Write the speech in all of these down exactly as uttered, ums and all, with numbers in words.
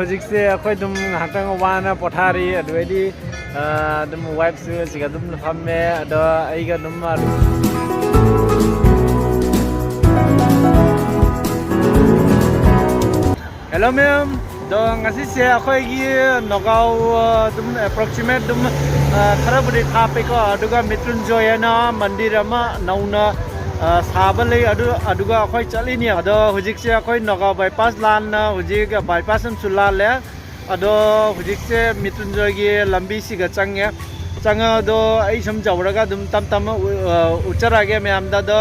ꯍꯧꯖꯤꯛꯁꯦ ꯑꯩꯈꯣꯏ ꯑꯗꯨꯝ ꯉꯥꯏꯍꯥꯛꯇꯪ ꯋꯥꯅ ꯄꯣꯊꯥꯔꯤ, ꯑꯗꯨꯗꯩꯗꯤ ꯑꯗꯨꯝ ꯋꯥꯏꯐꯁꯨ ꯁꯤꯒ ꯑꯗꯨꯝ ꯐꯝꯃꯦ꯫ ꯑꯗꯣ ꯑꯩꯒ ꯑꯗꯨꯝ Hello ma'am, ꯑꯗꯣ ꯉꯁꯤꯁꯦ ꯑꯩꯈꯣꯏꯒꯤ ꯅꯣꯒꯥꯎ ꯑꯗꯨꯝ approximate ꯑꯗꯨꯝ ꯈꯔꯕꯨꯗꯤ ꯊꯥꯞꯄꯦꯀꯣ꯫ ꯑꯗꯨꯒ ꯃꯤꯇ꯭ꯔꯨꯟꯖꯣꯏ ꯍꯥꯏꯅ ꯃꯟꯗꯤꯔ ꯑꯃ ꯅꯧꯅ ꯁꯥꯕ ꯂꯩ꯫ ꯑꯗꯨ ꯑꯗꯨꯒ ꯑꯩꯈꯣꯏ ꯆꯠꯂꯤꯅꯤ꯫ ꯑꯗꯣ ꯍꯧꯖꯤꯛꯁꯦ ꯑꯩꯈꯣꯏ ꯅꯣꯒꯥꯎ ꯕꯥꯏꯄꯥꯁ ꯂꯥꯟꯅ ꯍꯧꯖꯤꯛ ꯕꯥꯏꯄꯥꯁ ꯑꯃꯁꯨ ꯂꯥꯜꯂꯦ꯫ ꯑꯗꯣ ꯍꯧꯖꯤꯛꯁꯦ ꯃꯤꯇ꯭ꯔꯨꯟꯖꯣꯏꯒꯤ ꯂꯝꯕꯤꯁꯤꯒ ꯆꯪꯉꯦ꯫ ꯆꯪꯉꯗꯣ ꯑꯩ ꯁꯨꯝ ꯌꯧꯔꯒ ꯑꯗꯨꯝ ꯇꯞ ꯇꯞꯅ ꯎꯠꯆꯔꯛꯑꯒꯦ ꯃꯌꯥꯝꯗ꯫ ꯑꯗꯣ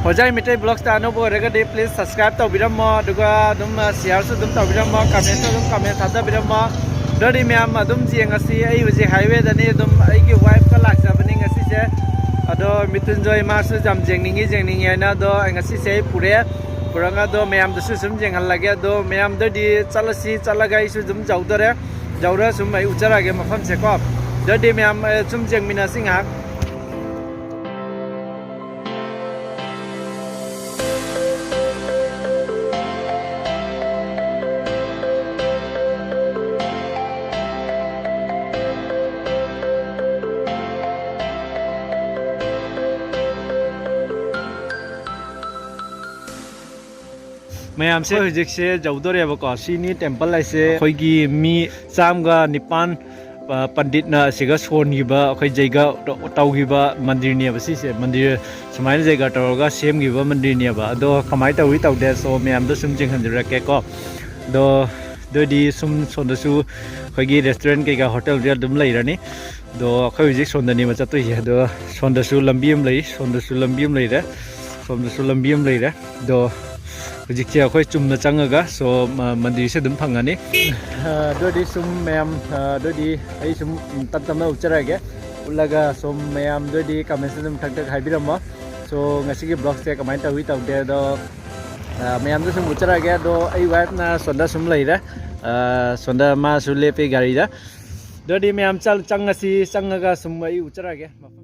ꯍꯣꯖꯥꯏ ꯃꯤꯇꯩ ꯕ꯭ꯂꯣꯛꯁꯇ ꯑꯅꯧꯕ ꯑꯣꯏꯔꯒꯗꯤ please subscribe ꯇꯧꯕꯤꯔꯝꯃꯣ, ꯑꯗꯨꯒ ꯑꯗꯨꯝ shareꯁꯨ ꯑꯗꯨꯝ ꯇꯧꯕꯤꯔꯝꯃꯣ, commentꯁꯨ ꯑꯗꯨꯝ comment ꯊꯥꯗꯕꯤꯔꯝꯃꯣ꯫ ꯑꯗꯨꯗꯤ ꯃꯌꯥꯝ ꯑꯗꯨꯝ ꯌꯦꯡꯉꯁꯤ꯫ ꯑꯩ ꯍꯧꯖꯤꯛ highwayꯗꯅꯤ, ꯑꯗꯨꯝ ꯑꯩꯒꯤ wifeꯀ ꯂꯥꯛꯆꯕꯅꯤ ꯉꯁꯤꯁꯦ꯫ ꯑꯗꯣ ꯃꯤꯇ꯭ꯔꯨꯟꯖꯣꯏ ꯃꯥꯁꯨ ꯌꯥꯝ ꯌꯦꯡꯅꯤꯡꯉꯤ ꯌꯦꯡꯅꯤꯡꯉꯤ ꯍꯥꯏꯅ꯫ ꯑꯗꯣ ꯑꯩ ꯉꯁꯤꯁꯦ ꯑꯩ ꯄꯨꯔꯦ, ꯄꯨꯔꯒ ꯑꯗꯣ ꯃꯌꯥꯝꯗꯁꯨ ꯁꯨꯝ ꯌꯦꯡꯍꯜꯂꯒꯦ꯫ ꯑꯗꯣ ꯃꯌꯥꯝꯗꯗꯤ ꯆꯠꯂꯁꯤ, ꯆꯠꯂꯒ ꯑꯩꯁꯨ ꯑꯗꯨꯝ ꯌꯧꯗꯣꯔꯦ꯫ ꯌꯧꯔ ꯁꯨꯝ ꯑꯩ ꯎꯠꯆꯔꯛꯑꯒꯦ ꯃꯐꯝꯁꯦꯀꯣ꯫ ꯑꯗꯨꯗꯤ ꯃꯌꯥꯝ ꯁꯨꯝ ꯌꯦꯡꯃꯤꯟꯅꯁꯤ ꯉꯥꯏꯍꯥꯛ꯫ ꯃꯌꯥꯝꯁꯦ ꯍꯧꯖꯤꯛꯁꯦ ꯌꯧꯗꯣꯔꯦꯕꯀꯣ꯫ ꯁꯤꯅꯤ temple ꯍꯥꯏꯁꯦ꯫ ꯑꯩꯈꯣꯏꯒꯤ ꯃꯤ ꯆꯥꯝꯒ ꯅꯤꯄꯥꯟ ꯄꯟꯗꯤꯠꯅ ꯑꯁꯤꯒ ꯁꯣꯟꯈꯤꯕ, ꯑꯩꯈꯣꯏ ꯖꯩꯒ ꯇꯧꯈꯤꯕ ꯃꯟꯗꯤꯔꯅꯦꯕ ꯁꯤꯁꯦ꯫ ꯃꯟꯗꯤꯔ ꯁꯨꯃꯥꯏꯅ ꯖꯩꯒ ꯇꯧꯔꯒ ꯁꯦꯝꯈꯤꯕ ꯃꯟꯗꯤꯔꯅꯦꯕ꯫ ꯑꯗꯣ ꯀꯃꯥꯏꯅ ꯇꯧꯏ ꯇꯧꯗꯦ, so ꯃꯌꯥꯝꯗꯣ ꯁꯨꯝ ꯌꯦꯡꯍꯟꯖꯔꯛꯀꯦꯀꯣ꯫ ꯑꯗꯣ ꯑꯗꯨꯑꯣꯏꯗꯤ ꯁꯨꯝ ꯁꯣꯝꯗꯁꯨ ꯑꯩꯈꯣꯏꯒꯤ restaurant ꯀꯩꯀꯥ hotelꯗꯤ ꯑꯗꯨꯝ ꯂꯩꯔꯅꯤ꯫ ꯑꯗꯣ ꯑꯩꯈꯣꯏ ꯍꯧꯖꯤꯛ ꯁꯣꯝꯗꯅꯦꯕ ꯆꯠꯇꯣꯏꯁꯦ꯫ ꯑꯗꯣ ꯁꯣꯝꯗꯁꯨ ꯂꯝꯕꯤ ꯑꯃ ꯂꯩ, ꯁꯣꯝꯗꯁꯨ ꯂꯝꯕꯤ ꯑꯃ ꯂꯩꯔꯦ, ꯁꯣꯝꯗꯁꯨ ꯂꯝꯕꯤ ꯑꯃ ꯂꯩꯔꯦ꯫ ꯑꯗꯣ ꯍꯧꯖꯤꯛꯁꯦ ꯑꯩꯈꯣꯏ ꯆꯨꯝꯅ ꯆꯪꯉꯒ so ꯃꯟꯗꯤꯔꯁꯦ ꯑꯗꯨꯝ ꯐꯪꯉꯅꯤ꯫ ꯑꯗꯨꯗꯤ ꯁꯨꯝ ꯃꯌꯥꯝ, ꯑꯗꯨꯗꯤ ꯑꯩ ꯁꯨꯝ ꯇꯞ ꯇꯞꯅ ꯎꯠꯆꯔꯛꯑꯒꯦ꯫ ꯎꯠꯂꯒ ꯁꯨꯝ ꯃꯌꯥꯝꯗꯨꯗꯤ commentꯁ ꯑꯗꯨꯝ ꯊꯛ ꯊꯛ ꯍꯥꯏꯕꯤꯔꯝꯃꯣ꯫ So ꯉꯁꯤꯒꯤ vlogꯁꯦ ꯀꯃꯥꯏꯅ ꯇꯧꯏ ꯇꯧꯗꯦ ꯑꯗꯣ ꯃꯌꯥꯝꯗ ꯁꯨꯝ ꯎꯠꯆꯔꯛꯑꯒꯦ꯫ ꯑꯗꯣ ꯑꯩ wifeꯅ ꯁꯣꯝꯗ ꯁꯨꯝ ꯂꯩꯔꯦ, ꯁꯣꯝꯗ ꯃꯥꯁꯨ ꯂꯦꯞꯄꯤ ꯒꯥꯔꯤꯗ꯫ ꯑꯗꯨꯗꯤ ꯃꯌꯥꯝ ꯆꯪꯉꯁꯤ, ꯆꯪꯉꯒ ꯁꯨꯝ ꯑꯩ ꯎꯠꯆꯔꯛꯑꯒꯦ ꯃꯐꯝ꯫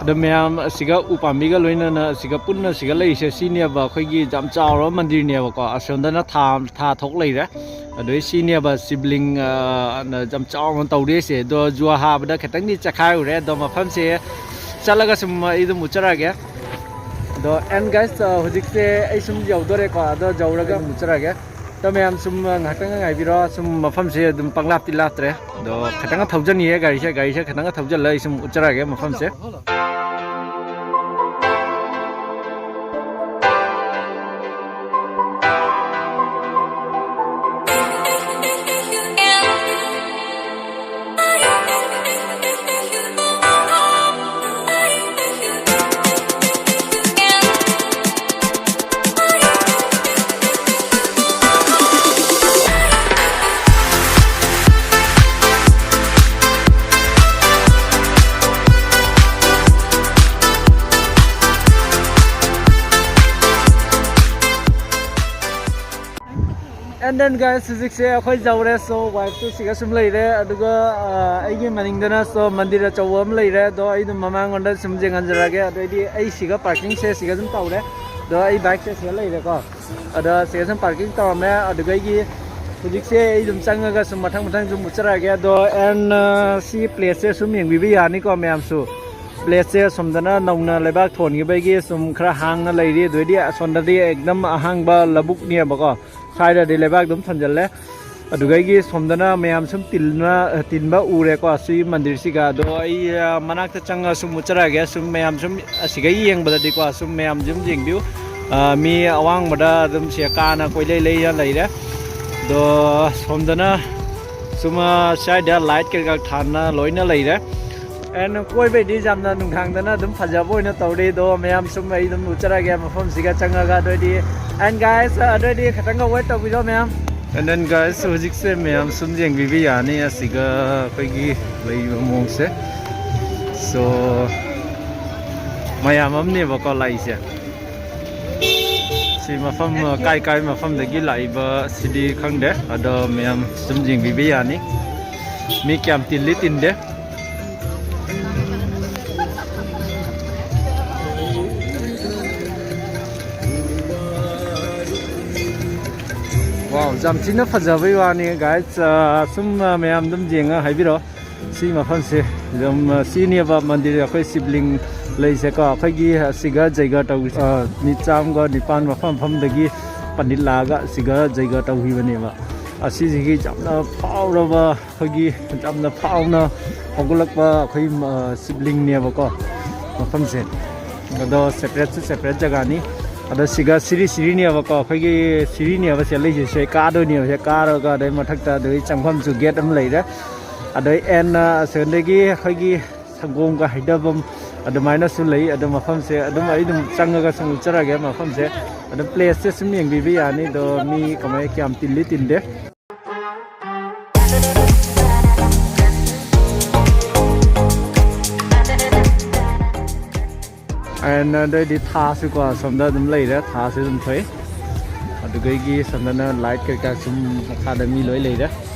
ꯑꯗꯣ ꯃꯌꯥꯝ ꯑꯁꯤꯒ ꯎ ꯄꯥꯝꯕꯤꯒ ꯂꯣꯏꯅꯅ ꯑꯁꯤꯒ ꯄꯨꯟꯅ ꯑꯁꯤꯒ ꯂꯩꯔꯤꯁꯦ, ꯁꯤꯅꯦꯕ ꯑꯩꯈꯣꯏꯒꯤ ꯌꯥꯝ ꯆꯥꯎꯔꯕ ꯃꯟꯗꯤꯔꯅꯦꯕꯀꯣ꯫ ꯑꯁꯣꯝꯗꯅ ꯊꯥ, ꯊꯥ ꯊꯣꯛ ꯂꯩꯔꯦ꯫ ꯑꯗꯨꯗꯩ ꯁꯤꯅꯦꯕ ꯁꯤꯕꯂꯤꯡ, ꯑ, ꯅ ꯌꯥꯝ ꯆꯥꯎꯅ ꯇꯧꯔꯤꯁꯦ꯫ ꯑꯗꯣ ꯖꯨꯋꯥ ꯍꯥꯕꯗ ꯈꯤꯇꯪꯗꯤ ꯆꯈꯥꯏꯔꯨꯔꯦ꯫ ꯑꯗꯣ ꯃꯐꯝꯁꯦ ꯆꯠꯂꯒ ꯁꯨꯝ ꯑꯩ ꯑꯗꯨꯝ ꯎꯠꯆꯔꯛꯑꯒꯦ꯫ ꯑꯗꯣ, and guys, ꯑ, ꯍꯧꯖꯤꯛꯁꯦ ꯑꯩ ꯁꯨꯝ ꯌꯧꯗꯣꯔꯦꯀꯣ꯫ ꯑꯗꯣ ꯌꯧꯔꯒ ꯑꯗꯨꯝ ꯎꯠꯆꯔꯛꯑꯒꯦ꯫ ꯑꯗꯣ ꯃꯌꯥꯝ ꯁꯨꯝ, ꯑ, ꯉꯥꯏꯍꯥꯛꯇꯪ ꯉꯥꯏꯕꯤꯔꯣ꯫ ꯁꯨꯝ ꯃꯐꯝꯁꯦ ꯑꯗꯨꯝ ꯄꯪꯂꯥꯞꯇꯤ ꯂꯥꯞꯇ꯭ꯔꯦ꯫ ꯑꯗꯣ ꯈꯤꯇꯪꯒ ꯊꯧꯖꯅꯤꯡꯉꯦ ꯒꯥꯔꯤꯁꯦ꯫ ꯒꯥꯔꯤꯁꯦ ꯈꯤꯇꯪꯒ ꯊꯧꯖꯜꯂꯒ ꯑꯩ ꯁꯨꯝ ꯎꯠꯆꯔꯛꯑꯒꯦ ꯃꯐꯝꯁꯦ꯫ And then, guys, ꯍꯧꯖꯤꯛꯁꯦ ꯑꯩꯈꯣꯏ ꯌꯧꯔꯦ꯫ So, wife ꯇꯨ ꯁꯤꯒ ꯁꯨꯝ ꯂꯩꯔꯦ, ꯑꯗꯨꯒ, ꯑ, ꯑꯩꯒꯤ ꯃꯅꯤꯡꯗꯅ, so, ꯃꯟꯗꯤꯔ ꯑꯆꯧꯕ ꯑꯃ ꯂꯩꯔꯦ꯫ ꯑꯗꯣ ꯑꯩ ꯑꯗꯨꯝ ꯃꯃꯥꯡꯂꯣꯝꯗ ꯁꯨꯝ ꯌꯦꯡꯍꯟꯖꯔꯒꯦ꯫ ꯑꯗꯩꯗꯤ ꯑꯩ ꯁꯤꯒ parking ꯁꯦ ꯁꯤꯒ ꯑꯗꯨꯝ ꯇꯧꯔꯦ꯫ ꯑꯗꯣ ꯑꯩ bike ꯁꯦ ꯁꯤꯒ ꯂꯩꯔꯦꯀꯣ꯫ ꯑꯗ ꯁꯤꯒ ꯁꯨꯝ parking ꯇꯧꯔꯝꯃꯦ꯫ ꯑꯗꯨꯒ ꯑꯩꯒꯤ ꯍꯧꯖꯤꯛꯁꯦ ꯑꯩ ꯑꯗꯨꯝ ꯆꯪꯉꯒ ꯁꯨꯝ ꯃꯊꯪ ꯃꯊꯪ ꯁꯨꯝ ꯎꯠꯆꯔꯛꯑꯒꯦ꯫ ꯑꯗꯣ, and, ꯑ, ꯁꯤ place ꯁꯦ ꯁꯨꯝ ꯌꯦꯡꯕꯤꯕ ꯌꯥꯅꯤꯀꯣ ꯃꯌꯥꯝꯁꯨ꯫ Place ꯁꯦ ꯑꯁꯣꯝꯗꯅ ꯅꯧꯅ ꯂꯩꯕꯥꯛ ꯊꯣꯟꯈꯤꯕꯒꯤ ꯁꯨꯝ ꯈꯔ ꯍꯥꯡꯅ ꯂꯩꯔꯤ꯫ ꯑꯗꯨꯗꯩꯗꯤ ꯑꯁꯣꯝꯗꯗꯤ ꯑꯦꯛꯗꯝ ꯑꯍꯥꯡꯕ ꯂꯧꯕꯨꯛꯅꯦꯕꯀꯣ꯫ ꯁ꯭ꯋꯥꯏꯗꯗꯤ ꯂꯩꯕꯥꯛ ꯑꯗꯨꯝ ꯊꯣꯟꯖꯜꯂꯦ꯫ ꯑꯗꯨꯗꯒꯤ ꯁꯣꯝꯗꯅ ꯃꯌꯥꯝ ꯁꯨꯝ ꯇꯤꯟꯅ, ꯇꯤꯟꯕ ꯎꯔꯦꯀꯣ ꯁꯤ ꯃꯟꯗꯤꯔꯁꯤꯒ꯫ ꯑꯗꯣ ꯑꯩ, ꯑ, ꯃꯅꯥꯛꯇ ꯆꯪꯉ ꯁꯨꯝ ꯎꯠꯆꯔꯛꯑꯒꯦ꯫ ꯁꯨꯝ ꯃꯌꯥꯝ ꯁꯨꯝ ꯑꯁꯤꯒ ꯌꯦꯡꯕꯗꯗꯤꯀꯣ, ꯁꯨꯝ ꯃꯌꯥꯝ ꯁꯨꯝ ꯌꯦꯡꯕꯤꯌꯨ꯫ ꯑ, ꯃꯤ ꯑꯋꯥꯡꯕꯗ ꯑꯗꯨꯝ ꯁꯦ ꯀꯥꯅ ꯀꯣꯏꯂꯩ ꯂꯩꯔ ꯂꯩꯔꯦ꯫ ꯑꯗꯣ ꯁꯣꯝꯗꯅ ꯁꯨꯝ, ꯑ, ꯁ꯭ꯋꯥꯏꯗ light ꯀꯩꯀꯥ ꯊꯥꯟꯅ ꯂꯣꯏꯅ ꯂꯩꯔꯦ꯫ And ꯀꯣꯏꯕꯩꯗꯤ ꯌꯥꯝꯅ ꯅꯨꯡꯗꯥꯡꯗꯅ ꯑꯗꯨꯝ ꯐꯖꯕ ꯑꯣꯏꯅ ꯇꯧꯔꯤ꯫ ꯑꯗꯣ ꯃꯌꯥꯝ ꯁꯨꯝ ꯑꯩ ꯑꯗꯨꯝ ꯎꯠꯆꯔꯒꯦ ꯃꯐꯝꯁꯤꯒ ꯆꯪꯉꯒ꯫ ꯑꯗꯨꯑꯣꯏꯗꯤ, and guys, ꯑꯗꯨꯑꯣꯏꯗꯤ ꯈꯤꯇꯪꯒ wait ꯇꯧꯕꯤꯔꯣ ꯃꯌꯥꯝ꯫ And then, guys, ꯍꯧꯖꯤꯛꯁꯦ ꯃꯌꯥꯝ ꯁꯨꯝ ꯌꯦꯡꯕꯤꯕ ꯌꯥꯅꯤ ꯑꯁꯤꯒ ꯑꯩꯈꯣꯏꯒꯤ ꯂꯩꯔꯤꯕ ꯃꯑꯣꯡꯁꯦ꯫ So, ꯃꯌꯥꯝ ꯑꯃꯅꯦꯕꯀꯣ ꯂꯥꯛꯏꯁꯦ꯫ ꯁꯤ ꯃꯐꯝ, ꯀꯥꯏ ꯀꯥꯏ ꯃꯐꯝꯗꯒꯤ ꯂꯥꯛꯏꯕ ꯁꯤꯗꯤ ꯈꯪꯗꯦ, ꯑꯗꯣ ꯃꯌꯥꯝ ꯁꯨꯝ ꯌꯦꯡꯕꯤꯕ ꯌꯥꯅꯤ꯫ ꯃꯤ ꯀꯌꯥꯝ ꯇꯤꯜꯂꯤ ꯇꯤꯟꯗꯦ꯫ ꯋꯥꯎ, ꯌꯥꯝ ꯊꯤꯅ ꯐꯖꯕꯩ ꯋꯥꯅꯤ, ꯒꯥꯏꯁ꯫ ꯁꯨꯝ, ꯑ, ꯃꯌꯥꯝ ꯑꯗꯨꯝ ꯌꯦꯡꯉ ꯍꯥꯏꯕꯤꯔꯣ꯫ ꯁꯤ ꯃꯐꯝꯁꯦ ꯑꯗꯨꯝ, ꯑ, ꯁꯤꯅꯦꯕ ꯃꯟꯗꯤꯔ, ꯑꯩꯈꯣꯏ ꯁꯤꯕꯂꯤꯡ ꯂꯩꯁꯦꯀꯣ꯫ ꯑꯩꯈꯣꯏꯒꯤ ꯑꯁꯤꯒ ꯖꯩꯒ ꯇꯧ-, ꯑ, ꯃꯤ ꯆꯥꯝꯃꯒ ꯅꯤꯄꯥꯟ ꯃꯐꯝ ꯃꯐꯝꯗꯒꯤ ꯄꯟꯗꯤꯠ ꯂꯥꯛꯑꯒ ꯑꯁꯤꯒ ꯖꯩꯒ ꯇꯧꯈꯤꯕꯅꯦꯕ꯫ ꯑꯁꯤꯁꯤꯒꯤ ꯌꯥꯝꯅ ꯐꯥꯎꯔꯕ, ꯑꯩꯈꯣꯏꯒꯤ ꯌꯥꯝꯅ ꯐꯥꯎꯅ ꯍꯧꯒꯠꯂꯛꯄ ꯑꯩꯈꯣꯏ, ꯑ, ꯁꯤꯕꯂꯤꯡꯅꯦꯕꯀꯣ ꯃꯐꯝꯁꯦ꯫ ꯑꯗꯣ ꯁꯦꯄꯔꯦꯠꯁꯨ ꯁꯦꯄꯔꯦꯠ ꯖꯒꯥꯅꯤ꯫ ꯑꯗꯣ ꯁꯤꯒ ꯁꯤꯔꯤ ꯁꯤꯔꯤꯅꯦꯕꯀꯣ, ꯑꯩꯈꯣꯏꯒꯤ ꯁꯤꯔꯤꯅꯦꯕ ꯁꯦ ꯂꯩꯁꯦ, ꯁꯦ ꯀꯥꯗꯣꯏꯅꯦꯕ꯫ ꯁꯦ ꯀꯥꯔꯒ ꯑꯗꯩ ꯃꯊꯛꯇ ꯑꯗꯩ ꯆꯪꯐꯝꯁꯨ ꯒꯦꯠ ꯑꯃ ꯂꯩꯔꯦ꯫ ꯑꯗꯩ ꯑꯦꯟ, ꯑ, ꯑꯁꯣꯝꯗꯒꯤ ꯑꯩꯈꯣꯏꯒꯤ ꯁꯪꯒꯣꯝꯒ ꯍꯩꯊꯐꯝ ꯑꯗꯨꯃꯥꯏꯅꯁꯨ ꯂꯩ꯫ ꯑꯗꯣ ꯃꯐꯝꯁꯦ ꯑꯗꯨꯝ ꯑꯩ ꯑꯗꯨꯝ ꯆꯪꯉꯒ ꯁꯨꯝ ꯎꯠꯆꯔꯒꯦ ꯃꯐꯝꯁꯦ꯫ ꯑꯗꯨꯝ ꯄ꯭ꯂꯦꯁꯁꯦ ꯁꯨꯝ ꯌꯦꯡꯕꯤꯕ ꯌꯥꯅꯤ꯫ ꯑꯗꯣ ꯃꯤ ꯀꯃꯥꯏ ꯀꯌꯥꯝ ꯇꯤꯜꯂꯤ ꯇꯤꯟꯗꯦ꯫ And ꯑꯗꯩꯗꯤ ꯊꯥꯁꯨꯀꯣ ꯁꯣꯝꯗ ꯑꯗꯨꯝ ꯂꯩꯔꯦ, ꯊꯥꯁꯨ ꯑꯗꯨꯝ ꯊꯣꯛꯏ꯫ ꯑꯗꯨꯗꯒꯤ ꯁꯣꯝꯗꯅ ꯂꯥꯏꯠ ꯀꯩꯀꯥ ꯁꯨꯝ ꯃꯈꯥꯗ ꯃꯤ ꯂꯣꯏ ꯂꯩꯔꯦ꯫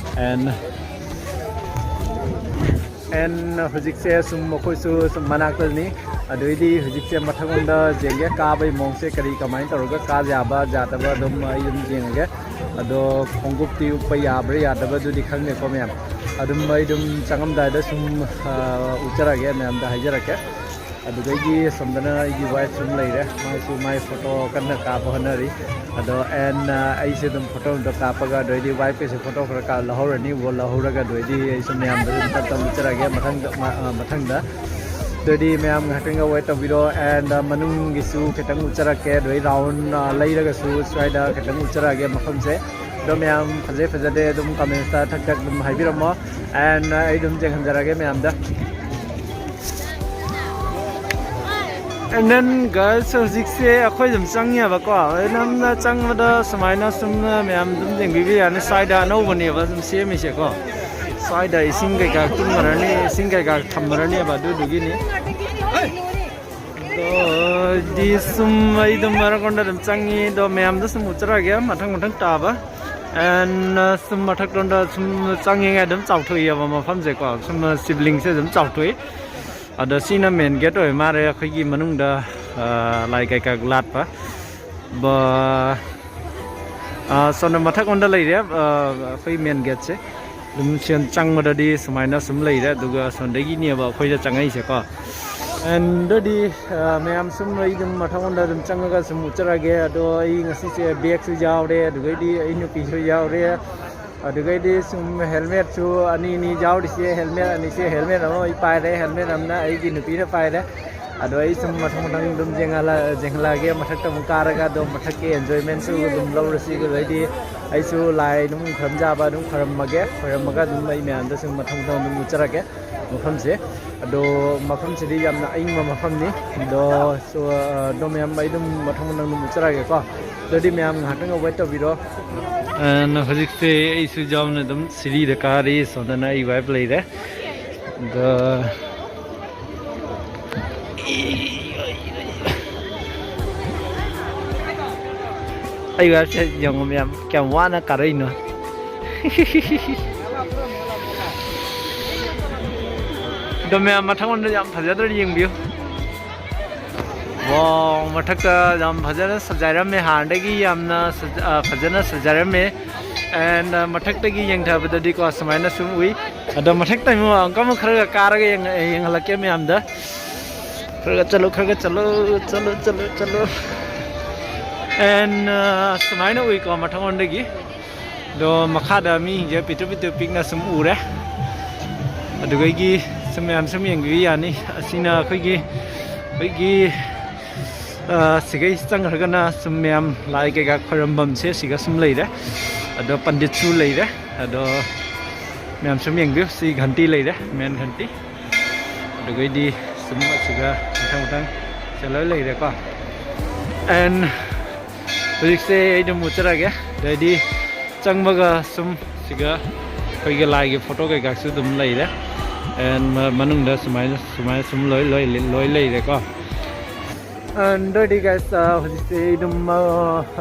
And, and ꯍꯧꯖꯤꯛꯁꯦ ꯁꯨꯝ ꯑꯩꯈꯣꯏꯁꯨ ꯁꯨꯝ ꯃꯅꯥꯛꯇꯅꯤ꯫ ꯑꯗꯨꯏꯗꯤ ꯍꯧꯖꯤꯛꯁꯦ ꯃꯊꯛꯂꯣꯝꯗ ꯌꯦꯡꯒꯦ, ꯀꯥꯕꯒꯤ ꯃꯑꯣꯡꯁꯦ ꯀꯔꯤ ꯀꯃꯥꯏꯅ ꯇꯧꯔꯒ ꯀꯥ ꯌꯥꯕ ꯌꯥꯗꯕ ꯑꯗꯨꯝ ꯑꯩ ꯑꯗꯨꯝ ꯌꯦꯡꯉꯒꯦ꯫ ꯑꯗꯣ ꯈꯣꯡꯎꯞꯇꯤ ꯎꯞꯄ ꯌꯥꯕ꯭ꯔꯥ ꯌꯥꯗꯕ꯭ꯔꯥ ꯑꯗꯨꯗꯤ ꯈꯪꯗꯦꯀꯣ ꯃꯌꯥꯝ꯫ ꯑꯗꯨꯝ ꯑꯩ ꯑꯗꯨꯝ ꯆꯪꯉꯝꯗꯥꯏꯗ ꯁꯨꯝ, ꯑ, ꯎꯠꯆꯔꯛꯑꯒꯦ, ꯃꯌꯥꯝꯗ ꯍꯥꯏꯖꯔꯛꯀꯦ꯫ ꯑꯗꯨꯗꯒꯤ ꯁꯣꯝꯗꯅ ꯑꯩꯒꯤ ꯋꯥꯏꯐ ꯁꯨꯝ ꯂꯩꯔꯦ, ꯃꯥꯁꯨ ꯃꯥꯏ ꯐꯣꯇꯣ ꯀꯟꯅ ꯀꯥꯞꯄ ꯍꯣꯠꯅꯔꯤ꯫ ꯑꯗꯣ and, ꯑ, ꯑꯩꯁꯦ ꯑꯗꯨꯝ ꯐꯣꯇꯣ ꯑꯝꯇ ꯀꯥꯞꯄꯒ ꯑꯗꯩꯗꯤ ꯋꯥꯏꯐꯀꯤꯁꯨ ꯐꯣꯇꯣ ꯈꯔ ꯀꯥꯞ ꯂꯧꯍꯧꯔꯅꯤ꯫ ꯂꯧꯍꯧꯔꯒ ꯑꯗꯩꯗꯤ ꯑꯩꯁꯨ ꯃꯌꯥꯝꯗ ꯑꯗꯨꯝ ꯇꯞ ꯇꯞꯅ ꯎꯠꯆꯔꯛꯑꯒꯦ ꯃꯊꯪꯗ, ꯃ-, ꯑ, ꯃꯊꯪꯗ꯫ ꯑꯗꯨꯗꯤ ꯃꯌꯥꯝ ꯉꯥꯏꯍꯥꯛꯇꯪꯒ ꯋꯦꯠ ꯇꯧꯕꯤꯔꯣ꯫ And, ꯑ, ꯃꯅꯨꯡꯒꯤꯁꯨ ꯈꯤꯇꯪ ꯎꯠꯆꯔꯛꯀꯦ꯫ ꯑꯗꯩ ꯔꯥꯎꯟ, ꯑ, ꯂꯩꯔꯒꯁꯨ ꯁ꯭ꯋꯥꯏꯗ ꯈꯤꯇꯪ ꯎꯠꯆꯔꯛꯑꯒꯦ ꯃꯐꯝꯁꯦ꯫ ꯑꯗꯣ ꯃꯌꯥꯝ ꯐꯖꯩ ꯐꯖꯗꯦ ꯑꯗꯨꯝ ꯀꯃꯦꯟꯁꯇ ꯊꯛ ꯊꯛ ꯑꯗꯨꯝ ꯍꯥꯏꯕꯤꯔꯝꯃꯣ꯫ And, ꯑ, ꯑꯩ ꯑꯗꯨꯝ ꯌꯦꯡꯍꯟꯖꯔꯛꯑꯒꯦ ꯃꯌꯥꯝꯗ꯫ And then, guys, ꯍꯧꯖꯤꯛꯁꯦ ꯑꯩꯈꯣꯏ ꯑꯗꯨꯝ ꯆꯪꯉꯦꯕꯀꯣ꯫ ꯑꯗꯨꯝꯅ ꯆꯪꯕꯗ ꯁꯨꯃꯥꯏꯅ ꯁꯨꯝ ꯃꯌꯥꯝ ꯑꯗꯨꯝ ꯌꯦꯡꯕꯤꯕ ꯌꯥꯅꯤ꯫ ꯁ꯭ꯋꯥꯏꯗ ꯑꯅꯧꯕꯅꯦꯕ ꯑꯗꯨꯝ ꯁꯦꯝꯃꯤꯁꯦꯀꯣ꯫ ꯁ꯭ꯋꯥꯏꯗ ꯏꯁꯤꯡ ꯀꯩꯀꯥ ꯇꯨꯡꯉꯔꯅꯤ, ꯏꯁꯤꯡ ꯀꯩꯀꯥ ꯊꯝꯃꯔꯅꯦꯕ ꯑꯗꯨꯗꯨꯒꯤꯅꯤ꯫ ꯑꯗꯣ ꯗꯤ ꯁꯨꯝ ꯑꯩ ꯑꯗꯨꯝ ꯃꯔꯛ ꯑꯣꯟꯗ ꯑꯗꯨꯝ ꯆꯪꯉꯤ꯫ ꯑꯗꯣ ꯃꯌꯥꯝꯗ ꯁꯨꯝ ꯎꯠꯆꯔꯛꯑꯒꯦ ꯃꯊꯪ ꯃꯊꯪ ꯇꯥꯕ꯫ And, ꯑ, ꯁꯨꯝ ꯃꯊꯛꯂꯣꯝꯗ ꯁꯨꯝ ꯆꯪꯉꯤꯉꯩ ꯑꯗꯨꯝ ꯆꯥꯎꯊꯣꯛꯏꯑꯕ ꯃꯐꯝꯁꯦꯀꯣ꯫ ꯁꯨꯝ ꯁꯤꯕꯂꯤꯡꯁꯦ ꯑꯗꯨꯝ ꯆꯥꯎꯊꯣꯛꯏ꯫ ꯑꯗꯣ ꯁꯤꯅ ꯃꯦꯟ ꯒꯦꯠ ꯑꯣꯏ ꯃꯥꯜꯂꯦ ꯑꯩꯈꯣꯏꯒꯤ ꯃꯅꯨꯡꯗ, ꯑ, ꯂꯥꯏ ꯀꯩꯀꯥ ꯂꯥꯠꯄ꯫ ꯕ-, ꯑꯥ, ꯁꯣꯝꯗ ꯃꯊꯛꯂꯣꯝꯗ ꯂꯩꯔꯦ, ꯑꯥ, ꯑꯩꯈꯣꯏ ꯃꯦꯟ ꯒꯦꯠꯁꯦ꯫ ꯑꯗꯨꯝ ꯁꯦꯟ ꯆꯪꯕꯗꯗꯤ ꯁꯨꯃꯥꯏꯅ ꯁꯨꯝ ꯂꯩꯔꯦ, ꯑꯗꯨꯒ ꯁꯣꯝꯗꯒꯤꯅꯦꯕ ꯑꯩꯈꯣꯏꯗ ꯆꯪꯉꯛꯏꯁꯦꯀꯣ꯫ ꯑꯦꯟ ꯑꯗꯨꯗꯤ, ꯑꯥ, ꯃꯌꯥꯝ ꯁꯨꯝ ꯑꯩ ꯑꯗꯨꯝ ꯃꯊꯛꯂꯣꯝꯗ ꯑꯗꯨꯝ ꯆꯪꯉꯒ ꯁꯨꯝ ꯎꯠꯆꯔꯒꯦ꯫ ꯑꯗꯣ ꯑꯩ ꯉꯁꯤꯁꯦ ꯕꯦꯒꯁꯨ ꯌꯥꯎꯔꯦ, ꯑꯗꯨꯒꯩꯗꯤ ꯑꯩ ꯅꯨꯄꯤꯁꯨ ꯌꯥꯎꯔꯦ, ꯑꯗꯨꯒꯩꯗꯤ ꯁꯨꯝ ꯍꯦꯜꯃꯦꯠꯁꯨ ꯑꯅꯤ ꯑꯅꯤ ꯌꯥꯎꯔꯤꯁꯦ, ꯍꯦꯜꯃꯦꯠ ꯑꯅꯤꯁꯦ, ꯍꯦꯜꯃꯦꯠ ꯑꯃ ꯑꯩ ꯄꯥꯏꯔꯦ, ꯍꯦꯜꯃꯦꯠ ꯑꯃꯅ ꯑꯩꯒꯤ ꯅꯨꯄꯤꯅ ꯄꯥꯏꯔꯦ꯫ ꯑꯗꯣ ꯑꯩ ꯁꯨꯝ ꯃꯊꯪ ꯃꯊꯪ ꯑꯗꯨꯝ ꯌꯦꯡꯍꯜꯂ-, ꯌꯦꯡꯍꯜꯂꯛꯑꯒꯦ꯫ ꯃꯊꯛꯇ ꯑꯃꯨꯛ ꯀꯥꯔꯒ ꯑꯗꯣ ꯃꯊꯛꯀꯤ enjoymentꯁꯨ ꯑꯗꯨꯝ ꯂꯧꯔꯁꯤ꯫ ꯑꯗꯨꯗꯩꯗꯤ ꯑꯩꯁꯨ ꯂꯥꯏ ꯑꯗꯨꯝ ꯈꯨꯔꯨꯝꯖꯕ ꯑꯗꯨꯝ ꯈꯨꯔꯨꯝꯃꯒꯦ, ꯈꯨꯔꯨꯝꯃꯒ ꯑꯗꯨꯝ ꯑꯩ ꯃꯌꯥꯝꯗ ꯁꯨꯝ ꯃꯊꯪ ꯃꯊꯪ ꯑꯗꯨꯝ ꯎꯠꯆꯔꯛꯀꯦ ꯃꯐꯝꯁꯦ꯫ ꯑꯗꯣ ꯃꯐꯝꯁꯤꯗꯤ ꯌꯥꯝꯅ ꯑꯏꯪꯕ ꯃꯐꯝꯅꯤ꯫ ꯑꯗꯣ, so, ꯑꯗꯣ ꯃꯌꯥꯝ ꯑꯩ ꯑꯗꯨꯝ ꯃꯊꯪ ꯃꯊꯪ ꯑꯗꯨꯝ ꯎꯠꯆꯔꯛꯑꯒꯦꯀꯣ꯫ ꯑꯗꯨꯗꯤ ꯃꯌꯥꯝ ꯉꯥꯏꯍꯥꯛꯇꯪ wait ꯇꯧꯕꯤꯔꯣ꯫ ꯑ, ꯍꯧꯖꯤꯛꯁꯦ ꯑꯩꯁꯨ ꯌꯥꯎꯅ ꯑꯗꯨꯝ ꯁꯤꯔꯤꯗ ꯀꯥꯔꯤ, ꯁꯣꯝꯗꯅ ꯑꯩ wife ꯂꯩꯔꯦ꯫ ꯑꯗꯣ ꯑꯩ wife ꯁꯦ ꯌꯦꯡꯉꯣ ꯃꯌꯥꯝ, ꯀꯌꯥꯝ ꯋꯥꯅ ꯀꯥꯔꯛꯏꯅꯣ꯫ ꯑꯗꯣ ꯃꯌꯥꯝ ꯃꯊꯪꯂꯣꯝꯗ ꯌꯥꯝ ꯐꯖꯗ꯭ꯔꯗꯤ ꯌꯦꯡꯕꯤꯌꯨ꯫ Wow, ꯃꯊꯛꯇ ꯌꯥꯝ ꯐꯖꯅ ꯁꯖꯥꯏꯔꯝꯃꯦ, ꯍꯥꯟꯅꯗꯒꯤ ꯌꯥꯝꯅ ꯁꯖ-, ꯑ, ꯐꯖꯅ ꯁꯖꯥꯏꯔꯝꯃꯦ꯫ And, ꯑ, ꯃꯊꯛꯇꯒꯤ ꯌꯦꯡꯊꯕꯗꯗꯤꯀꯣ ꯁꯨꯃꯥꯏꯅ ꯁꯨꯝ ꯎꯏ꯫ ꯑꯗꯣ ꯃꯊꯛꯇ ꯑꯃꯨꯛ ꯑꯃꯨꯛꯀ ꯑꯃꯨꯛ ꯈꯔꯒ ꯀꯥꯔꯒ ꯌꯦꯡ-, ꯌꯦꯡꯍꯜꯂꯛꯀꯦ ꯃꯌꯥꯝꯗ꯫ ꯈꯔꯒ ꯆꯠꯂꯨ, ꯈꯔꯒ ꯆꯠꯂꯨ, ꯆꯠꯂꯨ, ꯆꯠꯂꯨ, ꯆꯠꯂꯨ꯫ And, ꯑ, ꯁꯨꯃꯥꯏꯅ ꯎꯏꯀꯣ ꯃꯊꯛꯂꯣꯝꯗꯒꯤ꯫ ꯑꯗꯣ ꯃꯈꯥꯗ ꯃꯤꯁꯤꯡꯁꯦ ꯄꯤꯛꯇ꯭ꯔꯨ ꯄꯤꯛꯇ꯭ꯔꯨ ꯄꯤꯛꯅ ꯁꯨꯝ ꯎꯔꯦ꯫ ꯑꯗꯨꯗꯒꯤ ꯁꯨꯝ ꯃꯌꯥꯝ ꯁꯨꯝ ꯌꯦꯡꯕꯤꯕ ꯌꯥꯅꯤ꯫ ꯑꯁꯤꯅ ꯑꯩꯈꯣꯏꯒꯤ, ꯑꯩꯈꯣꯏꯒꯤ, ꯑ, ꯁꯤꯒꯩ ꯆꯪꯈ꯭ꯔꯒꯅ ꯁꯨꯝ ꯃꯌꯥꯝ ꯂꯥꯏ ꯀꯩꯀꯥ ꯈꯣꯏꯔꯝꯐꯝꯁꯦ ꯁꯤꯒ ꯁꯨꯝ ꯂꯩꯔꯦ꯫ ꯑꯗꯣ ꯄꯟꯗꯤꯠꯁꯨ ꯂꯩꯔꯦ꯫ ꯑꯗꯣ ꯃꯌꯥꯝ ꯁꯨꯝ ꯌꯦꯡꯕꯤꯌꯨ꯫ ꯁꯤ ꯘꯟꯇꯤ ꯂꯩꯔꯦ, ꯃꯦꯟ ꯘꯟꯇꯤ꯫ ꯑꯗꯨꯗꯒꯤꯗꯤ ꯁꯨꯝ ꯑꯁꯤꯒ ꯃꯊꯪ ꯃꯊꯪ ꯁꯦ ꯂꯣꯏ ꯂꯩꯔꯦꯀꯣ꯫ And ꯍꯧꯖꯤꯛꯁꯦ ꯑꯩ ꯑꯗꯨꯝ ꯎꯠꯆꯔꯒꯦ꯫ ꯑꯗꯩꯗꯤ ꯆꯪꯕꯒ ꯁꯨꯝ ꯁꯤꯒ ꯑꯩꯈꯣꯏꯒꯤ ꯂꯥꯏꯒꯤ ꯐꯣꯇꯣ ꯀꯩꯀꯥꯁꯨ ꯑꯗꯨꯝ ꯂꯩꯔꯦ꯫ And ꯃ-, ꯃꯅꯨꯡꯗ ꯁꯨꯃꯥꯏꯅ, ꯁꯨꯃꯥꯏꯅ ꯁꯨꯝ ꯂꯣꯏ, ꯂꯣꯏ, ꯂꯣꯏ ꯂꯩꯔꯦꯀꯣ꯫ And ꯑꯗꯨꯗꯤ guys, ꯑ, ꯍꯧꯖꯤꯛꯁꯦ ꯑꯩ ꯑꯗꯨꯝ, ꯑ,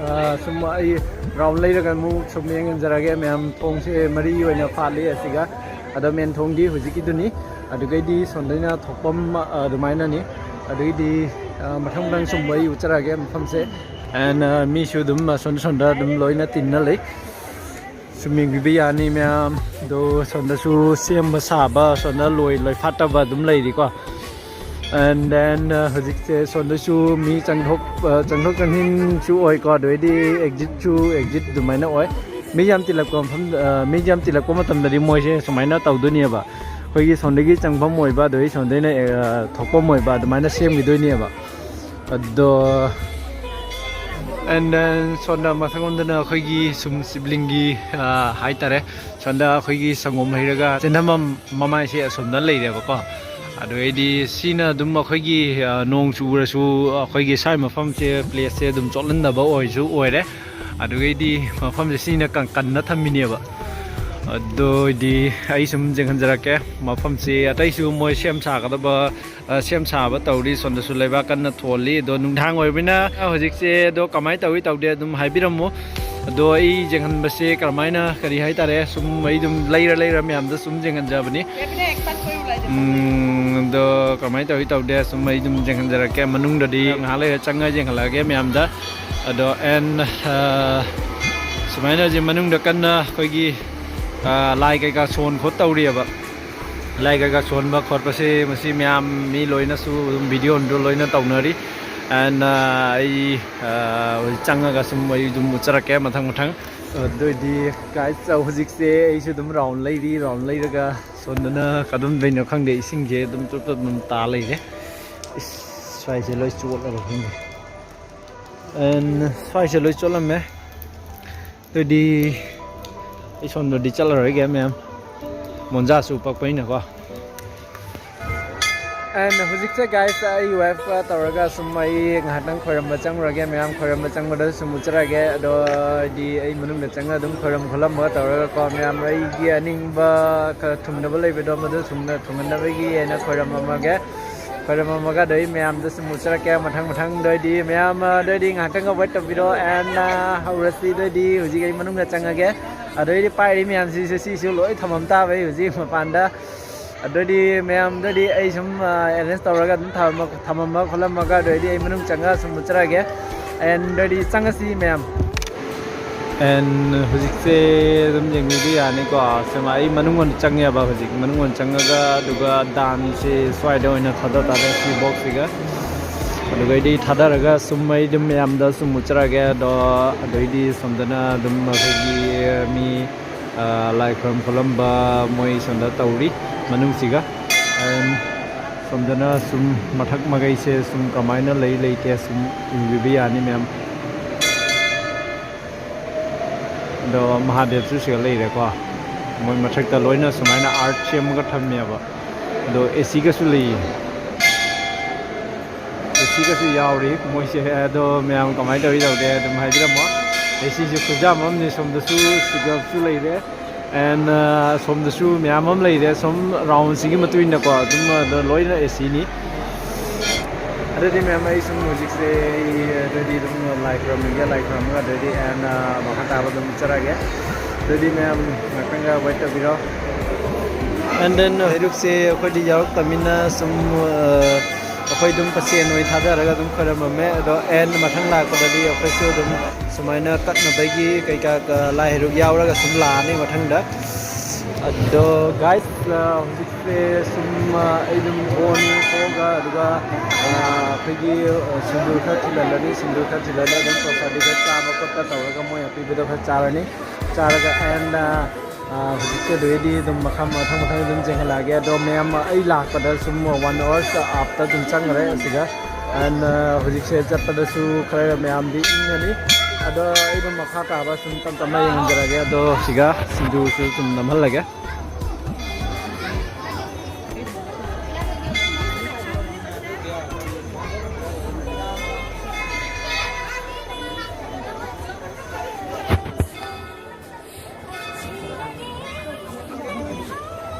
ꯑ, ꯁꯨꯝ ꯑꯩ round ꯂꯩꯔꯒ ꯑꯃꯨꯛ ꯁꯨꯝ ꯌꯦꯡꯖꯔꯒꯦ꯫ ꯃꯌꯥꯝ ꯊꯣꯡꯁꯦ ꯃꯔꯤ ꯑꯣꯏꯅ ꯐꯥꯠꯂꯤ ꯑꯁꯤꯒ꯫ ꯑꯗꯣ ꯃꯦꯟ ꯊꯣꯡꯗꯤ ꯍꯧꯖꯤꯛꯀꯤꯗꯨꯅꯤ꯫ ꯑꯗꯨꯒꯩꯗꯤ ꯁꯣꯝꯗꯩꯅ ꯊꯣꯛꯐꯝ, ꯑ, ꯑꯗꯨꯃꯥꯏꯅꯅꯤ꯫ ꯑꯗꯨꯒꯤꯗꯤ, ꯑ, ꯃꯊꯪ ꯃꯊꯪ ꯁꯨꯝ ꯑꯩ ꯎꯠꯆꯔꯛꯑꯒꯦ ꯃꯐꯝꯁꯦ꯫ ꯑꯦꯟ ꯃꯤꯁꯨ ꯑꯗꯨꯝ ꯑꯁꯣꯝ ꯁꯣꯝꯗ ꯑꯗꯨꯝ ꯂꯣꯏꯅ ꯇꯤꯟꯅ ꯂꯩ꯫ ꯁꯨꯝ ꯌꯦꯡꯕꯤꯕ ꯌꯥꯅꯤ ꯃꯌꯥꯝ꯫ ꯑꯗꯣ ꯁꯣꯝꯗꯁꯨ ꯁꯦꯝꯕ ꯁꯥꯕ, ꯁꯣꯝꯗ ꯂꯣꯏ ꯂꯣꯏꯐꯥꯠꯇꯕ ꯑꯗꯨꯝ ꯂꯩꯔꯤꯀꯣ꯫ ꯑꯦꯟ ꯗꯦꯟ ꯍꯧꯖꯤꯛꯁꯦ ꯁꯣꯝꯗꯁꯨ ꯃꯤ ꯆꯪꯊꯣꯛ ꯆꯪꯊꯣꯛ ꯆꯪꯁꯤꯟꯁꯨ ꯑꯣꯏꯀꯣ, ꯑꯗꯨꯗꯩꯗꯤ ꯑꯦꯛꯖꯤꯠꯁꯨ ꯑꯦꯛꯖꯤꯠ ꯑꯗꯨꯃꯥꯏꯅ ꯑꯣꯏ꯫ ꯃꯤ ꯌꯥꯝ ꯇꯤꯜꯂꯛꯄ ꯃꯐꯝ, ꯃꯤ ꯌꯥꯝ ꯇꯤꯜꯂꯛꯄ ꯃꯇꯝꯗꯗꯤ ꯃꯣꯏꯁꯦ ꯁꯨꯃꯥꯏꯅ ꯇꯧꯗꯣꯏꯅꯦꯕ꯫ ꯑꯩꯈꯣꯏꯒꯤ ꯁꯣꯝꯗꯒꯤ ꯆꯪꯐꯝ ꯑꯣꯏꯕ, ꯑꯗꯨꯗꯒꯤ ꯁꯣꯝꯗꯒꯤꯅ ꯊꯣꯛꯐꯝ ꯑꯣꯏꯕ, ꯑꯗꯨꯃꯥꯏꯅ ꯁꯦꯝꯈꯤꯗꯣꯏꯅꯦꯕ꯫ ꯑꯗꯣ ꯑꯦꯟ ꯗꯦꯟ ꯁꯣꯝꯗ ꯃꯊꯛꯂꯣꯝꯗꯅ ꯑꯩꯈꯣꯏꯒꯤ ꯁꯨꯝ ꯁꯤꯕꯂꯤꯡꯒꯤ ꯍꯥꯏꯇꯥꯔꯦ, ꯁꯣꯝꯗ ꯑꯩꯈꯣꯏꯒꯤ ꯁꯪꯒꯣꯝ ꯍꯩꯔꯒ ꯆꯦꯟꯊꯐꯝ ꯃꯃꯥꯏꯁꯦ ꯑꯁꯣꯝꯗ ꯂꯩꯔꯦꯕꯀꯣ꯫ ꯑꯗꯨꯗꯩꯗꯤ ꯁꯤꯅ ꯑꯗꯨꯝ ꯑꯩꯈꯣꯏꯒꯤ ꯅꯣꯡ ꯆꯨꯔꯁꯨ ꯑꯩꯈꯣꯏꯒꯤ ꯁ꯭ꯋꯥꯏ ꯃꯐꯝꯁꯦ, ꯄ꯭ꯂꯦꯁꯁꯦ ꯑꯗꯨꯝ ꯆꯣꯠꯍꯟꯗꯕ ꯑꯣꯏꯁꯨ ꯑꯣꯏꯔꯦ꯫ ꯑꯗꯨꯗꯩꯗꯤ ꯃꯐꯝꯁꯦ ꯁꯤꯅ ꯀꯟꯅ ꯊꯝꯃꯤꯅꯦꯕ꯫ ꯑꯗꯨ ꯑꯣꯏꯗꯤ ꯑꯩ ꯁꯨꯝ ꯌꯦꯡꯍꯟꯖꯔꯛꯀꯦ꯫ ꯃꯐꯝꯁꯤ ꯑꯇꯩꯁꯨ ꯃꯣꯏ ꯁꯦꯝ ꯁꯥꯒꯗꯕ, ꯁꯦꯝ ꯁꯥꯕ ꯇꯧꯔꯤ꯫ ꯁꯣꯝꯗꯁꯨ ꯂꯩꯕꯥꯛ ꯀꯟꯅ ꯊꯣꯜꯂꯤ꯫ ꯑꯗꯣ ꯅꯨꯡꯗꯥꯡ ꯑꯣꯏꯕꯅꯤꯅ ꯍꯧꯖꯤꯛꯁꯦ, ꯑꯗꯣ ꯀꯃꯥꯏꯅ ꯇꯧꯏ ꯇꯧꯗꯦ ꯑꯗꯨꯝ ꯍꯥꯏꯕꯤꯔꯝꯃꯨ꯫ ꯑꯗꯣ ꯑꯩ ꯌꯦꯡꯍꯟꯕꯁꯦ ꯀꯔꯝꯍꯥꯏꯅ, ꯀꯔꯤ ꯍꯥꯏꯇꯥꯔꯦ, ꯁꯨꯝ ꯑꯩ ꯑꯗꯨꯝ ꯂꯩꯔ ꯂꯩꯔ ꯃꯌꯥꯝꯗ ꯁꯨꯝ ꯌꯦꯡꯍꯟꯖꯕꯅꯤ꯫ ꯑꯗꯣ ꯀꯃꯥꯏꯅ ꯇꯧꯏ ꯇꯧꯗꯦ ꯁꯨꯝ ꯑꯩ ꯑꯗꯨꯝ ꯌꯦꯡꯍꯟꯖꯔꯛꯀꯦ꯫ ꯃꯅꯨꯡꯗꯗꯤ ꯉꯥꯏꯍꯥꯛ ꯂꯩꯔ ꯆꯪꯉ ꯌꯦꯡꯍꯜꯂꯛꯑꯒꯦ ꯃꯌꯥꯝꯗ꯫ ꯑꯗꯣ ꯑꯦꯟ ꯁꯨꯃꯥꯏꯅ ꯍꯧꯖꯤꯛ ꯃꯅꯨꯡꯗ ꯀꯟꯅ ꯑꯩꯈꯣꯏꯒꯤ ꯂꯥꯏ ꯀꯩꯀꯥ ꯁꯣꯟ ꯈꯣꯠ ꯇꯧꯔꯤꯑꯕ꯫ ꯂꯥꯏ ꯀꯩꯀꯥ ꯁꯣꯟꯕ ꯈꯣꯠꯄꯁꯦ ꯃꯁꯤ ꯃꯌꯥꯝ ꯃꯤ ꯂꯣꯏꯅꯁꯨ ꯑꯗꯨꯝ ꯚꯤꯗꯤꯑꯣꯗꯣ ꯂꯣꯏꯅ ꯇꯧꯅꯔꯤ꯫ ꯑꯦꯟ ꯑꯩ ꯍꯧꯖꯤꯛ ꯆꯪꯉꯒ ꯁꯨꯝ ꯑꯩ ꯑꯗꯨꯝ ꯎꯠꯆꯔꯛꯀꯦ ꯃꯊꯪ ꯃꯊꯪ꯫ ꯑꯗꯨ ꯑꯣꯏꯗꯤ ꯒꯥꯏꯁ, ꯍꯧꯖꯤꯛꯁꯦ ꯑꯩꯁꯨ ꯑꯗꯨꯝ ꯔꯥꯎꯟ ꯂꯩꯔꯤ꯫ ꯔꯥꯎꯟ ꯂꯩꯔꯒ ꯁꯣꯝꯗꯅ ꯀꯗꯣꯝꯗꯩꯅꯣ ꯈꯪꯗꯦ, ꯏꯁꯤꯡꯁꯦ ꯑꯗꯨꯝ ꯆꯨꯞ ꯆꯨꯞ ꯑꯗꯨꯝ ꯇꯥ ꯂꯩꯔꯦ꯫ ꯏꯁ, ꯁ꯭ꯋꯥꯏꯁꯦ ꯂꯣꯏ ꯆꯣꯠꯂꯕ ꯈꯪꯗꯦ꯫ ꯑꯦꯟ ꯁ꯭ꯋꯥꯏꯁꯦ ꯂꯣꯏ ꯆꯣꯠꯂꯝꯃꯦ꯫ ꯑꯗꯨꯗꯤ ꯑꯩ ꯁꯣꯝꯗꯗꯤ ꯆꯠꯂꯔꯣꯏꯒꯦ ꯃꯌꯥꯝ, ꯃꯣꯟꯖꯥꯁꯨ ꯄꯛꯄꯅꯤꯅꯀꯣ꯫ ꯑꯦꯟ ꯍꯧꯖꯤꯛꯁꯦ ꯒꯥꯏꯁ, ꯑꯩ ꯋꯥꯏꯐꯀ ꯇꯧꯔꯒ ꯁꯨꯝ ꯑꯩ ꯉꯥꯏꯍꯥꯛꯇꯪ ꯈꯣꯏꯔꯝꯕ ꯆꯪꯉꯨꯔꯒꯦ ꯃꯌꯥꯝ꯫ ꯈꯣꯏꯔꯝꯕ ꯆꯪꯕꯗ ꯁꯨꯝ ꯎꯠꯆꯔꯛꯑꯒꯦ꯫ ꯑꯗꯣ ꯍꯥꯏꯗꯤ ꯑꯩ ꯃꯅꯨꯡꯗ ꯆꯪꯉ ꯑꯗꯨꯝ ꯈꯣꯏꯔꯝ ꯈꯣꯠꯂꯝꯕ ꯇꯧꯔꯒꯀꯣ ꯃꯌꯥꯝ, ꯑꯩꯒꯤ ꯑꯅꯤꯡꯕ ꯈꯔ ꯊꯨꯡꯅꯕ ꯂꯩꯕꯗꯣ ꯃꯗꯨ ꯊꯨꯡꯅ ꯊꯨꯡꯍꯟꯅꯕꯒꯤ ꯍꯥꯏꯅ ꯈꯣꯏꯔꯝꯃꯝꯃꯒꯦ꯫ ꯈꯣꯏꯔꯝꯃꯝꯃꯒ ꯑꯗꯩ ꯃꯌꯥꯝꯗ ꯁꯨꯝ ꯎꯠꯆꯔꯛꯀꯦ ꯃꯊꯪ ꯃꯊꯪ꯫ ꯑꯗꯨꯑꯣꯏꯗꯤ ꯃꯌꯥꯝ, ꯑꯗꯨꯑꯣꯏꯗꯤ ꯉꯥꯏꯍꯥꯛꯇꯪ ꯋꯦꯠ ꯇꯧꯕꯤꯔꯣ꯫ ꯑꯦꯟ ꯍꯧꯔꯁꯤ꯫ ꯑꯗꯨꯑꯣꯏꯗꯤ ꯍꯧꯖꯤꯛ ꯑꯩ ꯃꯅꯨꯡꯗ ꯆꯪꯉꯒꯦ꯫ ꯑꯗꯨꯑꯣꯏꯗꯤ ꯄꯥꯏꯔꯤ ꯃꯌꯥꯝꯁꯤꯁꯨ ꯁꯤꯁꯨ ꯂꯣꯏ ꯊꯝꯃꯝ ꯇꯥꯕ ꯑꯩ ꯍꯧꯖꯤꯛ ꯃꯄꯥꯟꯗ꯫ ꯑꯗꯨꯑꯣꯏꯗꯤ ꯃꯌꯥꯝꯗꯗꯤ ꯑꯩ ꯁꯨꯝ ꯑꯦꯔꯦꯟꯖ ꯇꯧꯔꯒ ꯑꯗꯨꯝ ꯊꯝꯃ-, ꯊꯝꯃꯝꯃ ꯈꯣꯠꯂꯝꯃꯒ ꯑꯗꯨꯑꯣꯏꯗꯤ ꯑꯩ ꯃꯅꯨꯡ ꯆꯪꯉꯒ ꯁꯨꯝ ꯎꯠꯆꯔꯛꯑꯒꯦ꯫ ꯑꯦꯟ ꯔꯦꯗꯤ, ꯆꯪꯉꯁꯤ ꯃꯌꯥꯝ꯫ ꯑꯦꯟ ꯍꯧꯖꯤꯛꯁꯦ ꯑꯗꯨꯝ ꯌꯦꯡꯕꯤꯕ ꯌꯥꯅꯤꯀꯣ꯫ ꯁꯨꯝ ꯑꯩ ꯃꯅꯨꯡ ꯑꯣꯏꯅ ꯆꯪꯉꯦꯕ ꯍꯧꯖꯤꯛ꯫ ꯃꯅꯨꯡ ꯑꯣꯏꯅ ꯆꯪꯉꯒ ꯑꯗꯨꯒ ꯗꯥꯟꯁꯁꯦ ꯁ꯭ꯋꯥꯏꯗ ꯑꯣꯏꯅ ꯊꯥꯗ ꯇꯥꯔꯦ ꯁꯤ ꯕꯣꯛꯁꯁꯤꯒ꯫ ꯑꯗꯨꯒꯩꯗꯤ ꯊꯥꯗꯔꯒ ꯁꯨꯝ ꯑꯩ ꯑꯗꯨꯝ ꯃꯌꯥꯝꯗ ꯁꯨꯝ ꯎꯠꯆꯔꯛꯑꯒꯦ꯫ ꯑꯗꯣ ꯑꯗꯩꯗꯤ ꯁꯣꯝꯗꯅ ꯑꯗꯨꯝ ꯑꯩꯈꯣꯏꯒꯤ ꯃꯤ ꯂꯥꯏ ꯈꯨꯔꯨꯝ ꯈꯣꯠꯂꯝꯕ ꯃꯣꯏ ꯁꯣꯝꯗ ꯇꯧꯔꯤ ꯃꯅꯨꯡꯁꯤꯒ꯫ And ꯁꯣꯝꯗꯅ ꯁꯨꯝ ꯃꯊꯛ ꯃꯈꯩꯁꯦ ꯁꯨꯝ ꯀꯃꯥꯏꯅ ꯂꯩ ꯂꯩꯇꯦ ꯁꯨꯝ ꯌꯦꯡꯕꯤꯕ ꯌꯥꯅꯤ ꯃꯌꯥꯝ꯫ ꯑꯗꯣ ꯃꯍꯥꯗꯦꯕꯁꯨ ꯁꯤꯗ ꯂꯩꯔꯦꯀꯣ꯫ ꯃꯣꯏ ꯃꯊꯛꯇ ꯂꯣꯏꯅ ꯁꯨꯃꯥꯏꯅ ꯑꯥꯔꯠ ꯁꯦꯝꯃꯒ ꯊꯝꯃꯦꯕ꯫ ꯑꯗꯣ ꯑꯦ ꯁꯤꯒꯁꯨ ꯂꯩꯌꯦ꯫ ꯑꯦ ꯁꯤꯒꯁꯨ ꯌꯥꯎꯔꯤ ꯃꯣꯏꯁꯦ꯫ ꯑꯗꯣ ꯃꯌꯥꯝ ꯀꯃꯥꯏꯅ ꯇꯧꯔꯤ ꯇꯧꯗꯦ ꯑꯗꯨꯝ ꯍꯥꯏꯕꯤꯔꯝꯃꯣ꯫ ꯑꯦ ꯁꯤꯁꯨ ꯈꯨꯌꯥꯝ ꯑꯃꯅꯤ꯫ ꯁꯣꯝꯗꯁꯨ ꯁꯤꯒꯞꯁꯨ ꯂꯩꯔꯦ꯫ ꯑꯦꯟ ꯁꯣꯝꯗꯁꯨ ꯃꯌꯥꯝ ꯑꯃ ꯂꯩꯔꯦ꯫ ꯁꯣꯝ ꯔꯥꯎꯟꯁꯤꯒꯤ ꯃꯇꯨꯡ ꯏꯟꯅꯀꯣ ꯑꯗꯨꯝ ꯑꯗꯣ ꯂꯣꯏꯅ ꯑꯦ ꯁꯤꯅꯤ꯫ ꯑꯗꯨꯗꯤ ꯃꯌꯥꯝ ꯑꯩ ꯁꯨꯝ ꯍꯧꯖꯤꯛꯁꯦ ꯑꯩ ꯑꯗꯨꯗꯤ ꯑꯗꯨꯝ ꯂꯥꯏ ꯈꯨꯔꯝꯃꯤꯒꯦ꯫ ꯂꯥꯏ ꯈꯨꯔꯝꯃꯒ ꯑꯗꯨꯗꯤ ꯑꯦꯟ ꯃꯈꯥ ꯇꯥꯕ ꯑꯗꯨꯝ ꯆꯠꯆꯔꯛꯑꯒꯦ꯫ ꯑꯗꯨꯗꯤ ꯃꯌꯥꯝ ꯉꯥꯛꯇꯪꯒ ꯋꯦꯠ ꯇꯧꯕꯤꯔꯣ꯫ ꯑꯦꯟ ꯗꯦꯟ ꯍꯩꯔꯨꯛꯁꯦ ꯑꯩꯈꯣꯏꯗꯤ ꯌꯥꯎꯔꯛꯇꯃꯤꯅ ꯁꯨꯝ ꯑꯩꯈꯣꯏ ꯑꯗꯨꯝ ꯄꯁꯦꯟ ꯑꯣꯏꯅ ꯊꯥꯗꯔꯒ ꯑꯗꯨꯝ ꯈꯣꯏꯔꯝꯃꯝꯃꯦ꯫ ꯑꯗꯣ ꯑꯦꯟ ꯃꯊꯪ ꯂꯥꯛꯄꯗꯗꯤ ꯑꯩꯈꯣꯏꯁꯨ ꯑꯗꯨꯝ ꯁꯨꯃꯥꯏꯅ ꯀꯠꯅꯕꯒꯤ ꯀꯩꯀꯥ ꯂꯥꯏ ꯍꯩꯔꯨꯛ ꯌꯥꯎꯔꯒ ꯁꯨꯝ ꯂꯥꯛꯑꯅꯤ ꯃꯊꯪꯗ꯫ ꯑꯗꯣ ꯒꯥꯏꯁ, ꯍꯧꯖꯤꯛꯁꯦ ꯁꯨꯝ ꯑꯩ ꯑꯗꯨꯝ ꯑꯣꯟ ꯊꯣꯛꯑꯒ ꯑꯗꯨꯒ ꯑꯩꯈꯣꯏꯒꯤ ꯁꯤꯟꯗꯨꯔ ꯈꯔ ꯊꯤꯜꯍꯜꯂꯅꯤ꯫ ꯁꯤꯟꯗꯨꯔ ꯈꯔ ꯊꯤꯜꯍꯜꯂꯒ ꯑꯗꯨꯝ ꯄ꯭ꯔꯁꯥꯗꯤ ꯈꯔ ꯆꯥꯕ ꯈꯣꯠꯄ ꯇꯧꯔꯒ ꯃꯣꯏ ꯑꯄꯤꯕꯗꯣ ꯈꯔ ꯆꯥꯔꯅꯤ꯫ ꯆꯥꯔꯒ ꯑꯦꯟ ꯍꯧꯖꯤꯛꯀꯤ ꯑꯗꯨꯗꯩꯗꯤ ꯑꯗꯨꯝ ꯃꯈꯥ ꯃꯊꯪ ꯃꯊꯪ ꯑꯗꯨꯝ ꯆꯦꯟꯈꯠꯂꯛꯑꯒꯦ꯫ ꯑꯗꯣ ꯃꯌꯥꯝ ꯑꯩ ꯂꯥꯛꯄꯗ ꯁꯨꯝ ꯋꯥꯟ ꯑꯋꯥꯔꯁ ꯑꯞꯇ ꯑꯗꯨꯝ ꯆꯪꯈ꯭ꯔꯦ ꯑꯁꯤꯗ꯫ ꯑꯦꯟ ꯍꯧꯖꯤꯛꯁꯦ ꯆꯠꯄꯗꯁꯨ ꯈꯔ ꯃꯌꯥꯝꯗꯤ ꯏꯪꯉꯅꯤ꯫ ꯑꯗꯣ ꯑꯩ ꯑꯗꯨꯝ ꯃꯈꯥ ꯇꯥꯕ ꯁꯨꯝ ꯇꯞ ꯇꯞꯅ ꯌꯦꯡꯍꯟꯖꯔꯒꯦ꯫ ꯑꯗꯣ ꯁꯤꯒ ꯁꯤꯡꯖꯨꯁꯨ ꯁꯨꯝ ꯅꯝꯍꯜꯂꯒꯦ꯫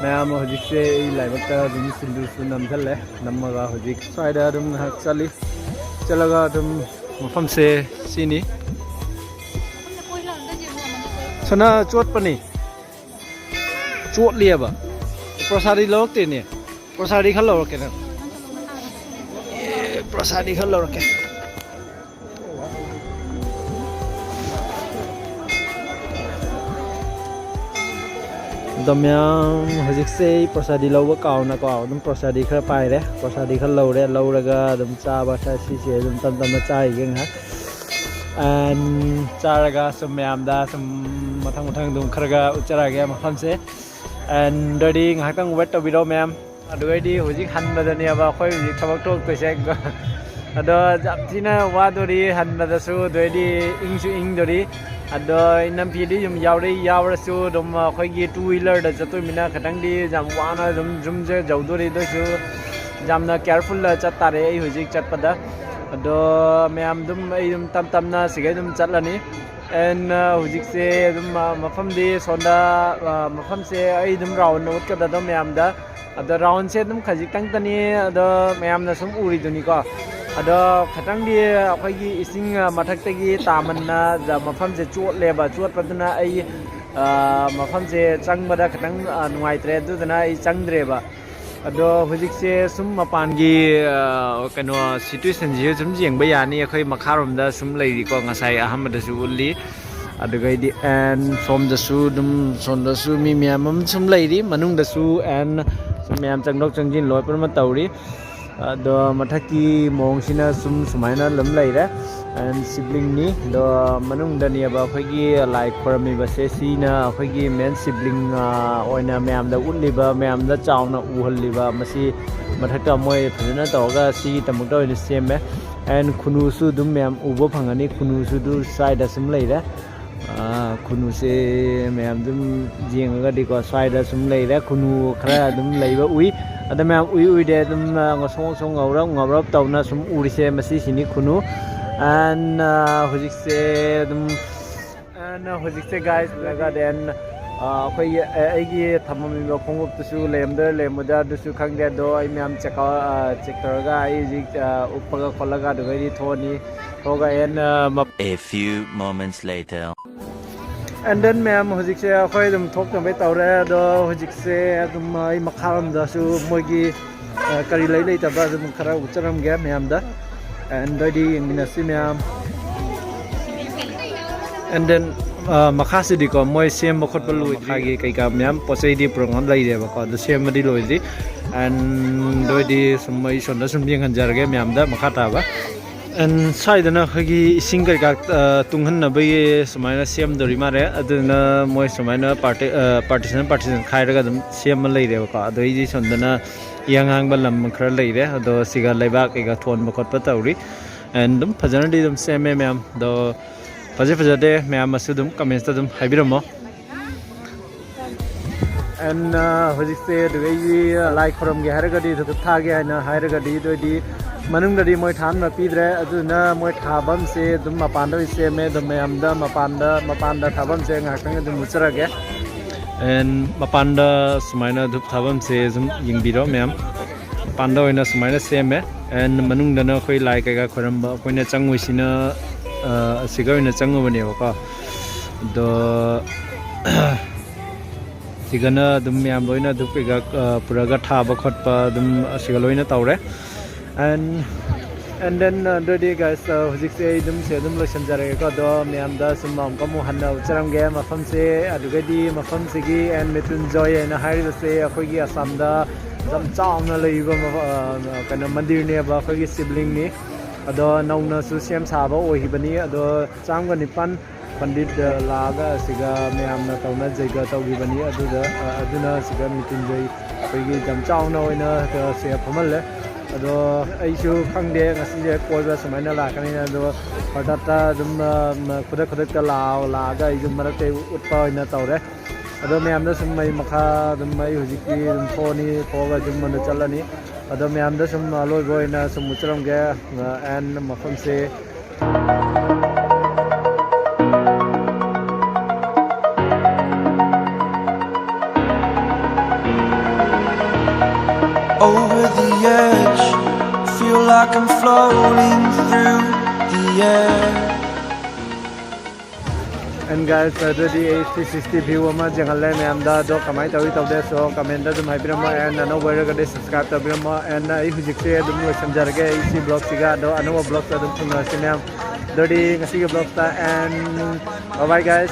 ꯃꯌꯥꯝ ꯍꯧꯖꯤꯛꯁꯦ ꯑꯩ ꯂꯥꯏꯕꯛꯇ ꯑꯗꯨꯝ ꯁꯤꯡꯖꯨꯁꯨ ꯅꯝꯁꯤꯜꯂꯦ꯫ ꯅꯝꯃꯒ ꯍꯧꯖꯤꯛ ꯁ꯭ꯋꯥꯏꯗ ꯑꯗꯨꯝ ꯉꯥꯏꯍꯥꯛ ꯆꯠꯂꯤ꯫ ꯆꯠꯂꯒ ꯑꯗꯨꯝ ꯃꯐꯝꯁꯦ ꯁꯤꯅꯤ꯫ ꯁꯅꯥ ꯆꯣꯠꯄꯅꯤ꯫ ꯆꯣꯠꯂꯤꯑꯕ꯫ ꯄ꯭ꯔꯁꯥꯗꯤ ꯂꯧꯔꯛꯇꯦꯅꯦ꯫ ꯄ꯭ꯔꯁꯥꯗꯤ ꯈꯔ ꯂꯧꯔꯛꯀꯦ ꯅꯪ꯫ ꯑꯦ, ꯄ꯭ꯔꯁꯥꯗꯤ ꯈꯔ ꯂꯧꯔꯛꯀꯦ꯫ ꯑꯗꯣ ꯃꯌꯥꯝ, ꯍꯧꯖꯤꯛꯁꯦ ꯑꯩ ꯄ꯭ꯔꯁꯥꯗꯤ ꯂꯧꯕ ꯀꯥꯎꯅꯀꯣ, ꯑꯗꯨꯝ ꯄ꯭ꯔꯁꯥꯗꯤ ꯈꯔ ꯄꯥꯏꯔꯦ, ꯄ꯭ꯔꯁꯥꯗꯤ ꯈꯔ ꯂꯧꯔꯦ, ꯂꯧꯔꯒ ꯑꯗꯨꯝ ꯆꯥꯕ ꯊꯛ-, ꯁꯤꯁꯦ ꯑꯗꯨꯝ ꯇꯞ ꯇꯞꯅ ꯆꯥꯈꯤꯒꯦ ꯉꯥꯏꯍꯥꯛ꯫ And ꯆꯥꯔꯒ ꯁꯨꯝ ꯃꯌꯥꯝꯗ ꯁꯨꯝ ꯃꯊꯪ ꯃꯊꯪ ꯑꯗꯨꯝ ꯈꯔꯒ ꯎꯠꯆꯔꯛꯑꯒꯦ ꯃꯐꯝꯁꯦ꯫ And ꯑꯗꯨꯗꯤ ꯉꯥꯏꯍꯥꯛꯇꯪ wait ꯇꯧꯕꯤꯔꯣ ꯃꯌꯥꯝ꯫ ꯑꯗꯨꯒꯩꯗꯤ ꯍꯧꯖꯤꯛ ꯍꯟꯕꯗꯅꯦꯕ ꯑꯩꯈꯣꯏ ꯍꯧꯖꯤꯛ ꯊꯕꯛ ꯊꯣꯛꯇꯣꯏꯁꯦ꯫ ꯑꯗꯣ ꯌꯥꯝ ꯊꯤꯅ ꯋꯥꯗꯣꯔꯤ ꯍꯟꯕꯗꯁꯨ, ꯑꯗꯨꯗꯩꯗꯤ ꯏꯪꯁꯨ ꯏꯪꯗꯣꯔꯤ꯫ ꯑꯗꯣ ꯅꯝꯐꯤꯗꯤ ꯁꯨꯝ ꯌꯥꯎꯔꯛꯏ, ꯌꯥꯎꯔꯁꯨ ꯑꯗꯨꯝ ꯑꯩꯈꯣꯏꯒꯤ two wheelerꯗ ꯆꯠꯇꯣꯏꯃꯤꯅ ꯈꯤꯇꯪꯗꯤ ꯌꯥꯝ ꯋꯥꯅ ꯑꯗꯨꯝ ꯌꯨꯝꯁꯦ ꯌꯧꯗꯣꯔꯤ꯫ ꯑꯗꯨꯏꯁꯨ ꯌꯥꯝꯅ carefulꯗ ꯆꯠꯇꯥꯔꯦ ꯑꯩ ꯍꯧꯖꯤꯛ ꯆꯠꯄꯗ꯫ ꯑꯗꯣ ꯃꯌꯥꯝ ꯑꯗꯨꯝ ꯑꯩ ꯑꯗꯨꯝ ꯇꯞ ꯇꯞꯅ ꯁꯤꯒꯩ ꯑꯗꯨꯝ ꯆꯠꯂꯅꯤ꯫ And ꯍꯧꯖꯤꯛꯁꯦ ꯑꯗꯨꯝ ꯃꯐꯝꯗꯤ ꯁꯣꯝꯗ, ꯃꯐꯝꯁꯦ ꯑꯩ ꯑꯗꯨꯝ round ꯎꯠꯀꯗꯕ ꯃꯌꯥꯝꯗ꯫ ꯑꯗꯣ roundꯁꯦ ꯑꯗꯨꯝ ꯈꯖꯤꯛꯇꯪꯇꯅꯤ, ꯑꯗꯣ ꯃꯌꯥꯝꯅ ꯁꯨꯝ ꯎꯔꯤꯗꯨꯅꯤꯀꯣ꯫ ꯑꯗꯣ ꯈꯤꯇꯪꯗꯤ ꯑꯩꯈꯣꯏꯒꯤ ꯏꯁꯤꯡ ꯃꯊꯛꯇꯒꯤ ꯇꯥꯃꯟꯅ ꯃꯐꯝꯁꯦ ꯆꯣꯠꯂꯦꯕ, ꯆꯣꯠꯄꯗꯨꯅ ꯑꯩ ꯃꯐꯝꯁꯦ ꯆꯪꯕꯗ ꯈꯤꯇꯪ ꯅꯨꯡꯉꯥꯏꯇ꯭ꯔꯦ, ꯑꯗꯨꯗꯨꯅ ꯑꯩ ꯆꯪꯗ꯭ꯔꯦꯕ꯫ ꯑꯗꯣ ꯍꯧꯖꯤꯛꯁꯦ ꯁꯨꯝ ꯃꯄꯥꯟꯒꯤ ꯀꯩꯅꯣ situationꯁꯤꯁꯨ ꯁꯨꯝ ꯌꯦꯡꯕ ꯌꯥꯅꯤ꯫ ꯑꯩꯈꯣꯏ ꯃꯈꯥꯔꯣꯝꯗ ꯁꯨꯝ ꯂꯩꯔꯤꯀꯣ, ꯉꯁꯥꯏ ꯑꯍꯥꯟꯕꯗꯁꯨ ꯎꯠꯂꯤ꯫ ꯑꯗꯨꯒꯩꯗꯤ and ꯁꯣꯝꯗꯁꯨ ꯑꯗꯨꯝ, ꯁꯣꯝꯗꯁꯨ ꯃꯤ ꯃꯌꯥꯝ ꯑꯃ ꯁꯨꯝ ꯂꯩꯔꯤ ꯃꯅꯨꯡꯗꯁꯨ, and ꯁꯨꯝ ꯃꯌꯥꯝ ꯆꯪꯊꯣꯛ ꯆꯪꯁꯤꯟ ꯂꯣꯏ ꯄꯨꯝꯅꯃꯛ ꯇꯧꯔꯤ꯫ ꯑꯗꯣ ꯃꯊꯛꯀꯤ ꯃꯑꯣꯡꯁꯤꯅ ꯁꯨꯝ ꯁꯨꯃꯥꯏꯅ ꯑꯗꯨꯝ ꯂꯩꯔꯦ꯫ And ꯁꯤꯕꯂꯤꯡꯅꯤ꯫ ꯑꯗꯣ ꯃꯅꯨꯡꯗꯅꯦꯕ ꯑꯩꯈꯣꯏꯒꯤ ꯂꯥꯏ ꯈꯣꯏꯔꯝꯃꯤꯕꯁꯦ, ꯁꯤꯅ ꯑꯩꯈꯣꯏꯒꯤ main ꯁꯤꯕꯂꯤꯡ ꯑꯣꯏꯅ ꯃꯌꯥꯝꯗ ꯎꯠꯂꯤꯕ, ꯃꯌꯥꯝꯗ ꯆꯥꯎꯅ ꯎꯍꯜꯂꯤꯕ꯫ ꯃꯁꯤ ꯃꯊꯛꯇ ꯃꯣꯏ ꯐꯖꯅ ꯇꯧꯔꯒ ꯁꯤꯒꯤꯗꯃꯛꯇ ꯑꯣꯏꯅ ꯁꯦꯝꯃꯦ꯫ And ꯈꯨꯅꯨꯁꯨ ꯑꯗꯨꯝ ꯃꯌꯥꯝ ꯎꯕ ꯐꯪꯒꯅꯤ, ꯈꯨꯅꯨꯁꯨ ꯑꯗꯨ ꯁ꯭ꯋꯥꯏꯗ ꯁꯨꯝ ꯂꯩꯔꯦ꯫ ꯈꯨꯅꯨꯁꯦ ꯃꯌꯥꯝ ꯑꯗꯨꯝ ꯌꯦꯡꯉꯒꯗꯤꯀꯣ, ꯁ꯭ꯋꯥꯏꯗ ꯁꯨꯝ ꯂꯩꯔꯦ꯫ ꯈꯨꯅꯨ ꯈꯔ ꯑꯗꯨꯝ ꯂꯩꯕ ꯎꯏ꯫ ꯑꯗ ꯃꯌꯥꯝ ꯎꯏ ꯎꯏꯗꯦ ꯑꯗꯨꯝ ꯉꯁꯣꯡ ꯉꯁꯣꯡ ꯉꯧꯔꯞ ꯉꯧꯔꯞ ꯇꯧꯅ ꯁꯨꯝ ꯎꯔꯤꯁꯦ, ꯃꯁꯤꯁꯤꯅꯤ ꯈꯨꯅꯨ꯫ And ꯍꯧꯖꯤꯛꯁꯦ ꯑꯗꯨꯝ, and ꯍꯧꯖꯤꯛꯁꯦ guys, ꯂꯒ then ꯑꯩꯈꯣꯏꯒꯤ, ꯑꯩꯒꯤ ꯊꯝꯃꯝꯃꯤꯕ ꯈꯣꯡꯎꯞꯇꯨꯁꯨ ꯂꯩꯔꯝꯗꯣꯏꯔꯥ ꯂꯩꯔꯝꯃꯣꯏꯗ꯭ꯔꯥ ꯑꯗꯨꯁꯨ ꯈꯪꯗꯦ꯫ ꯑꯗꯣ ꯑꯩ ꯃꯌꯥꯝ check out, check ꯇꯧꯔꯒ ꯑꯩ ꯍꯧꯖꯤꯛ ꯎꯞꯄꯒ ꯈꯣꯠꯂꯒ ꯑꯗꯨꯒꯩꯗꯤ ꯊꯣꯛꯑꯅꯤ꯫ ꯊꯣꯛꯑꯒ and A few moments later. And then ꯃꯌꯥꯝ, ꯍꯧꯖꯤꯛꯁꯦ ꯑꯩꯈꯣꯏ ꯑꯗꯨꯝ ꯊꯣꯛꯅꯕꯩ ꯇꯧꯔꯦ꯫ ꯑꯗꯣ ꯍꯧꯖꯤꯛꯁꯦ ꯑꯗꯨꯝ ꯑꯩ ꯃꯈꯥꯔꯣꯝꯗꯁꯨ ꯃꯣꯏꯒꯤ ꯀꯔꯤ ꯂꯩ ꯂꯩꯇꯕ ꯑꯗꯨꯝ ꯈꯔ ꯎꯠꯆꯔꯝꯒꯦ ꯃꯌꯥꯝꯗ꯫ And ꯑꯗꯨꯗꯤ ꯌꯦꯡꯃꯤꯟꯅꯁꯤ ꯃꯌꯥꯝ꯫ And then ꯑ, ꯃꯈꯥꯁꯤꯗꯤꯀꯣ, ꯃꯣꯏ ꯁꯦꯝꯕ ꯈꯣꯠꯄ ꯂꯣꯏꯗ꯭ꯔꯤ꯫ ꯃꯈꯥꯒꯤ ꯀꯩꯀꯥ ꯃꯌꯥꯝ ꯄꯣꯠ ꯆꯩꯗꯤ ꯄꯨꯔꯛꯅꯕ ꯂꯩꯔꯦꯕꯀꯣ, ꯑꯗꯨ ꯁꯦꯝꯕꯗꯤ ꯂꯣꯏꯗ꯭ꯔꯤ꯫ And ꯑꯗꯨ ꯑꯣꯏꯗꯤ ꯁꯨꯝ ꯑꯩ ꯁꯣꯝꯗ ꯁꯨꯝ ꯌꯦꯡꯍꯟꯖꯔꯒꯦ ꯃꯌꯥꯝꯗ ꯃꯈꯥ ꯇꯥꯕ꯫ And ꯁ꯭ꯋꯥꯏꯗꯅ ꯑꯩꯈꯣꯏꯒꯤ ꯏꯁꯤꯡ ꯀꯩꯀꯥ, ꯑ, ꯇꯨꯡꯍꯟꯅꯕꯒꯤ ꯁꯨꯃꯥꯏꯅ ꯁꯦꯝꯗꯣꯔꯤ ꯃꯥꯜꯂꯦ꯫ ꯑꯗꯨꯅ ꯃꯣꯏ ꯁꯨꯃꯥꯏꯅ ꯄꯥꯔꯇꯤ-, ꯑ, partition partition ꯈꯥꯏꯔꯒ ꯑꯗꯨꯝ ꯁꯦꯝꯃ ꯂꯩꯔꯦꯕꯀꯣ꯫ ꯑꯗꯩꯗꯤ ꯁꯣꯝꯗꯅ ꯏꯌꯥꯡ ꯍꯥꯡꯕ ꯂꯝ ꯈꯔ ꯂꯩꯔꯦ꯫ ꯑꯗꯣ ꯁꯤꯒ ꯂꯩꯕꯥꯛ ꯀꯩꯀꯥ ꯊꯣꯟꯕ ꯈꯣꯠꯄ ꯇꯧꯔꯤ꯫ And ꯑꯗꯨꯝ ꯐꯖꯅꯗꯤ ꯑꯗꯨꯝ ꯁꯦꯝꯃꯦ ꯃꯌꯥꯝ꯫ ꯑꯗꯣ ꯐꯖ ꯐꯖꯗꯦ ꯃꯌꯥꯝꯅꯁꯨ ꯑꯗꯨꯝ comments ꯑꯗꯨꯝ ꯍꯥꯏꯕꯤꯔꯝꯃꯣ꯫ And, ꯑ, ꯍꯧꯖꯤꯛꯁꯦ ꯑꯗꯨꯗꯒꯤ ꯂꯥꯏ ꯈꯨꯔꯝꯒꯦ ꯍꯥꯏꯔꯒꯗꯤ, ꯙꯨꯞ ꯊꯥꯒꯦ ꯍꯥꯏꯅ ꯍꯥꯏꯔꯒꯗꯤ, ꯑꯗꯨ ꯑꯣꯏꯗꯤ ꯃꯅꯨꯡꯗꯗꯤ ꯃꯣꯏ ꯊꯥꯍꯟꯕ ꯄꯤꯗ꯭ꯔꯦ꯫ ꯑꯗꯨꯅ ꯃꯣꯏ ꯊꯥꯐꯝꯁꯦ ꯑꯗꯨꯝ ꯃꯄꯥꯟꯗ ꯑꯣꯏꯅ ꯁꯦꯝꯃꯦ꯫ ꯑꯗꯨꯝ ꯃꯌꯥꯝꯗ ꯃꯄꯥꯟꯗ, ꯃꯄꯥꯟꯗ ꯊꯥꯐꯝꯁꯦ ꯉꯥꯏꯍꯥꯛꯇꯪ ꯑꯗꯨꯝ ꯎꯠꯆꯔꯒꯦ꯫ And ꯃꯄꯥꯟꯗ ꯁꯨꯃꯥꯏꯅ ꯙꯨꯞ ꯊꯥꯐꯝꯁꯦ ꯁꯨꯝ ꯌꯦꯡꯕꯤꯔꯣ ꯃꯌꯥꯝ꯫ ꯃꯄꯥꯟꯗ ꯑꯣꯏꯅ ꯁꯨꯃꯥꯏꯅ ꯁꯦꯝꯃꯦ꯫ And ꯃꯅꯨꯡꯗꯅ ꯑꯩꯈꯣꯏ ꯂꯥꯏ ꯀꯩꯀꯥ ꯈꯣꯏꯔꯝꯕ, ꯑꯩꯈꯣꯏꯅ ꯆꯪꯉꯨꯏꯁꯤꯅ, ꯑ, ꯑꯁꯤꯒ ꯑꯣꯏꯅ ꯆꯪꯉꯨꯕꯅꯦꯕꯀꯣ꯫ ꯑꯗꯣ ꯁꯤꯒꯅ ꯑꯗꯨꯝ ꯃꯌꯥꯝ ꯂꯣꯏꯅ ꯙꯨꯞ ꯀꯩꯀꯥ, ꯑ, ꯄꯨꯔꯒ ꯊꯥꯕ ꯈꯣꯠꯄ ꯑꯗꯨꯝ ꯑꯁꯤꯒ ꯂꯣꯏꯅ ꯇꯧꯔꯦ꯫ And, and then, uh, ꯑꯗꯨꯗꯤ guys, uh, ꯍꯧꯖꯤꯛꯁꯦ ꯑꯩ ꯑꯗꯨꯝ ꯁꯤ ꯑꯗꯨꯝ ꯂꯣꯏꯁꯤꯟꯖꯔꯒꯦꯀꯣ꯫ ꯑꯗꯣ ꯃꯌꯥꯝꯗ ꯁꯨꯝ ꯑꯃꯨꯛꯀ ꯑꯃꯨꯛ ꯍꯟꯅ ꯎꯠꯆꯔꯝꯒꯦ ꯃꯐꯝꯁꯦ꯫ ꯑꯗꯨꯒꯗꯤ ꯃꯐꯝꯁꯤꯒꯤ, and ꯃ꯭ꯔꯤꯇ꯭ꯌꯨꯟꯖꯣꯏ ꯍꯥꯏꯅ ꯍꯥꯏꯔꯤꯕꯁꯦ ꯑꯩꯈꯣꯏꯒꯤ ꯑꯁꯥꯝꯗ ꯌꯥꯝ ꯆꯥꯎꯅ ꯂꯩꯔꯤꯕ ꯃꯐ-, ꯑ, ꯀꯩꯅꯣ, ꯃꯟꯗꯤꯔꯅꯦꯕ, ꯑꯩꯈꯣꯏꯒꯤ ꯁꯤꯕꯂꯤꯡꯅꯤ꯫ ꯑꯗꯣ ꯅꯧꯅꯁꯨ ꯁꯦꯝ ꯁꯥꯕ ꯑꯣꯏꯈꯤꯕꯅꯤ꯫ ꯑꯗꯣ ꯆꯥꯝꯃꯒ ꯅꯤꯄꯥꯟ ꯄꯟꯗꯤꯠ, ꯑ, ꯂꯥꯛꯑꯒ ꯑꯁꯤꯒ ꯃꯌꯥꯝꯅ ꯇꯧꯅ ꯖꯩꯒ ꯇꯧꯈꯤꯕꯅꯤ꯫ ꯑꯗꯨꯗ, ꯑ, ꯑꯗꯨꯅ ꯑꯁꯤꯒ ꯃ꯭ꯔꯤꯇ꯭ꯌꯨꯟꯖꯣꯏ ꯑꯩꯈꯣꯏꯒꯤ ꯌꯥꯝ ꯆꯥꯎꯅ ꯑꯣꯏꯅ, ꯑ, ꯁꯤꯗ ꯐꯝꯍꯜꯂꯦ꯫ ꯑꯗꯣ ꯑꯩꯁꯨ ꯈꯪꯗꯦ ꯉꯁꯤꯁꯦ ꯀꯣꯏꯕ ꯁꯨꯃꯥꯏꯅ ꯂꯥꯛꯀꯅꯤꯅ, ꯑꯗꯣ ꯍꯣꯇꯥꯠꯇ ꯑꯗꯨꯝ, ꯑ, ꯈꯨꯗꯛ ꯈꯨꯗꯛꯇ ꯂꯥꯛꯑꯣ, ꯂꯥꯛꯑꯒ ꯑꯩꯁꯨ ꯃꯔꯛꯇ ꯎꯠꯄ ꯑꯣꯏꯅ ꯇꯧꯔꯦ꯫ ꯑꯗꯣ ꯃꯌꯥꯝꯗ ꯁꯨꯝ ꯑꯩ ꯃꯈꯥ ꯑꯗꯨꯝ ꯑꯩ ꯍꯧꯖꯤꯛꯇꯤ ꯑꯗꯨꯝ ꯊꯣꯛꯑꯅꯤ, ꯊꯣꯛꯑꯒ ꯑꯗꯨꯝ ꯑꯗꯨ ꯆꯠꯂꯅꯤ꯫ ꯑꯗꯣ ꯃꯌꯥꯝꯗ ꯁꯨꯝ ꯑꯂꯣꯏꯕ ꯑꯣꯏꯅ ꯁꯨꯝ ꯎꯠꯆꯔꯝꯒꯦ꯫ ꯑ, and ꯃꯐꯝꯁꯦ Over the edge, feel like I'm floating through the air. And guys, ꯑꯗꯨꯗꯤ ꯑꯩ three sixty view ꯑꯃ ꯌꯦꯡꯍꯜꯂꯦ ꯃꯌꯥꯝꯗ꯫ ꯑꯗꯣ ꯀꯃꯥꯏꯅ ꯇꯧꯏ ꯇꯧꯗꯦ, so comment ꯑꯗꯨꯝ ꯍꯥꯏꯕꯤꯔꯝꯃꯣ꯫ And ꯑꯅꯧꯕ ꯑꯣꯏꯔꯒꯗꯤ subscribe ꯇꯧꯕꯤꯔꯝꯃꯣ꯫ And ꯑꯩ ꯍꯧꯖꯤꯛꯁꯦ ꯑꯗꯨꯝ ꯂꯣꯏꯁꯤꯟꯖꯔꯒꯦ ꯑꯩ ꯁꯤ vlogꯁꯤꯒ꯫ ꯑꯗꯣ ꯑꯅꯧꯕ vlogꯇ ꯑꯗꯨꯝ ꯊꯦꯡꯅꯔꯁꯤ ꯃꯌꯥꯝ꯫ ꯑꯗꯨꯗꯤ ꯉꯁꯤꯒꯤ vlogꯇ and bye bye guys.